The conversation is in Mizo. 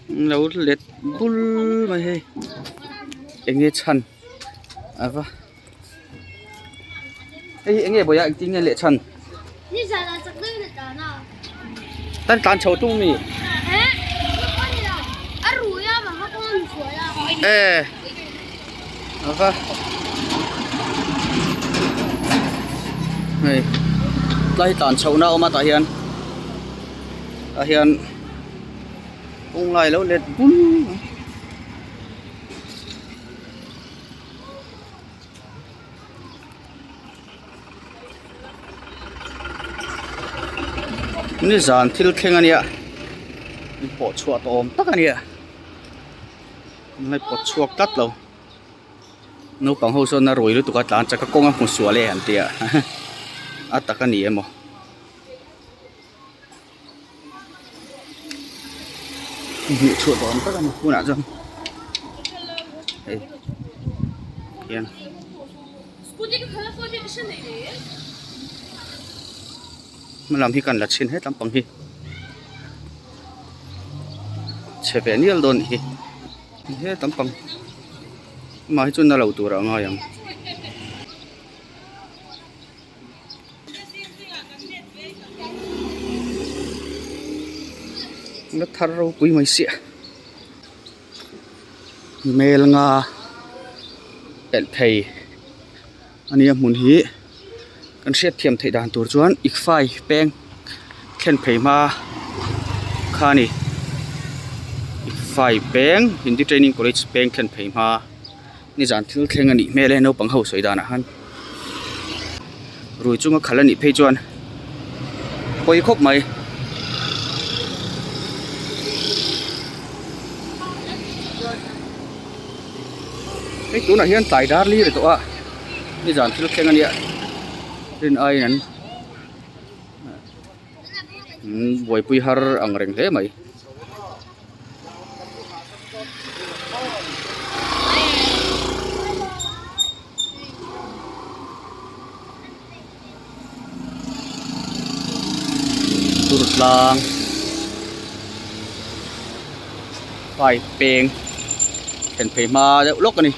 An lo let bul mai hei eng nge chhan a va hei hi eng nge bawih a engtin nge leh chhan kan tlan chho tung mi e a va hei tlai tlan chhoh na a awm a tah hian tah hian. Kawng lai lo let bul mai. Nizan thil thleng a nia in pawh chhuah tawh awm tak a nia an la pawt chhuak tlat lo naupang ho sawn a rui lutuk a tlan chak a kawng a hmu sual e an tia a tak a ni emaw. Hmuh chhuah tawh ang tak a ni hunah chuan hei hian hmalam hi kan la chhin het lampang hi chhe ve nial dawn nih hi het lampang amah hi chu na lo tur ah a ngai ang. La thar ropui mai siah mel nga pelh thei a nia hmun hi kan hriat thiam theih dan tur chuan ikfai peng thlen phei hma kha a ni ikfai peng hindi training college peng thlen phei hma. Nizan thil thleng a nih hmel e naupang ho sawi danah khan rui chunga khalh a nih phei chuan pawi khawp mai. Hei tunah hian tlai dar li ri tawh a nizan thil thleng a nia rin aiin an buaipui har ang reng hle mai. Durtlang pipe peng thlen phei hma deuh lawk a ni.